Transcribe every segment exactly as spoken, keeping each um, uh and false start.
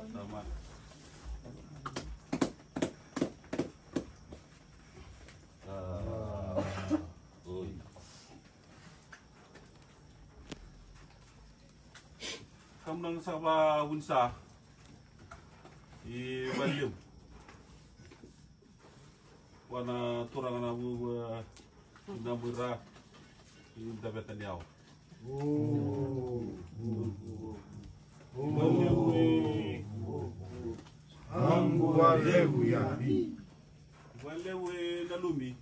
Sa mana. A, oi. Kam na saka vavunisa i valevu. Vua na turaga na vuvu, e, i Namuira, i Davetaniyawa. Valevu e. Agu valevu ya. Valevu e Nalumi.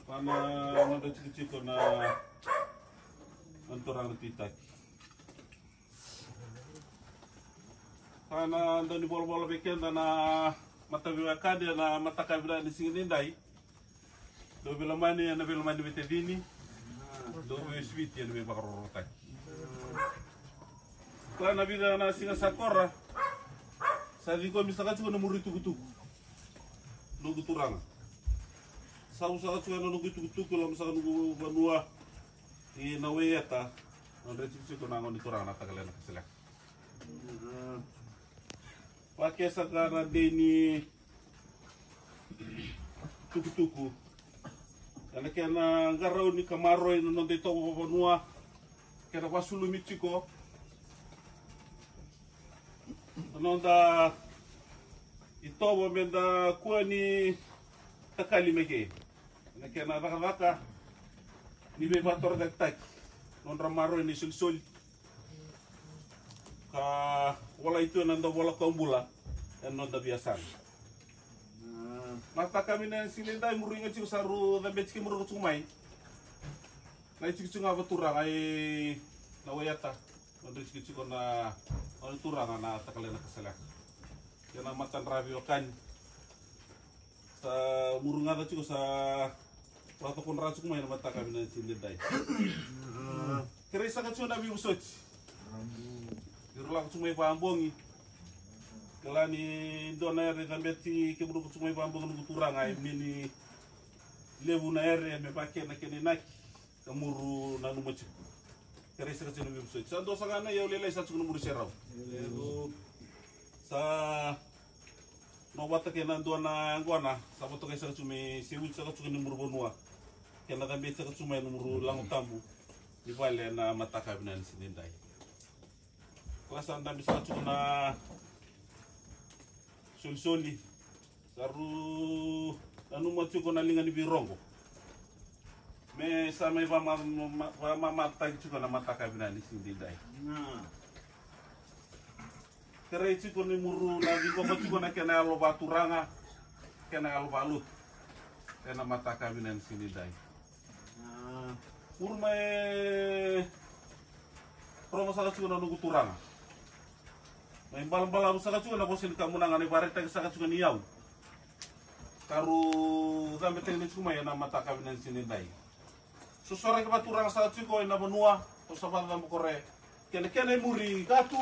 Vua na nodra tikotiko na, na turaga na Tui Taki. Sa na dau ni volavola vei keda na mataveiwekani ena mataka vinaka ni siga nidai. Dau veilomani ena veilomani veitacini. Dau veisiviti ena veivakarorotaki. Kila na vica na siga sa kora. Sa ciqomi saka tiko na muri tukutuku. Noqu turaga. Sa vu saka tiko na noqu itukutuku, loma saka noqu vanua. I Nawaieta, nodra tikotiko na gone turaga na Takale na Kasaleka. Vakesa ka na dei ni tukutuku. Ena kena qarauni ka maroroi na noda itovo vakavanua. Kena vasulumi tiko. Na noda itovo meda kua ni takali mai ke. Na kena cakacaka ni veivatorocaketaki. Nodra maroroi na isolisoli. Ka volai tu ena dau vola kawa bula ena noda veiyasana. Mataka vinaka ni siga nidai, muru iga tiko sa ru cabeti kemuru tiko mai. Na itikotiko ga vakaturaga i Nawaieta. Nodra itikotiko na, na turaga na Takale na Kasaleka. Kena matadra veiwekani. Sa muru gaca tiko sa vakatokodra tiko mai na mataka vinaka ni siga nidai. Kerei saka tiko na veivosoti. Ira lako tiko mai vakabogi. Kila ni dua na yere cabeti kemuru tiko mai vakabogi noqu turaga, e mini levu na yere me vaka na kena inaki. Ka muru nanuma tiko. Kerei saka tiko na veivosoti. Sa dua saka na iyau lailai sa tiko na muru serau. Sa na vata kei na dua na yaqona sa vatokai saka tiko me sevuti saka tiko ni muru vanua. Kena cabeti saka tiko mai na muru Lago Tabu ni vale na mataka vinaka ni siga nidai. Koya sa dabe saka tiko na solisoli. Sa ru nanuma tiko na liga ni veiroqo. Me sa mai vama-, ma-, vamamatataki tiko na mataka vinaka ni siga nidai. Kerei tiko ni muru na ciqoma tiko na kena yalo vakaturaga, kena yalo vakalotu. Ena mataka vinaka ni siga nidai. Muru mai rogo saka tiko na noqu turaga. Mai balabalavu saka tiko na vosa ni kamunaga na ivakaraitaki saka tiko ni yau. Ka ru cabetaki tiko mai ena mataka vinaka ni siga nidai. Sosoraki vakaturaga saka tiko ena vanua, o sa vakacabo kore. Kena, kena imuri, katu.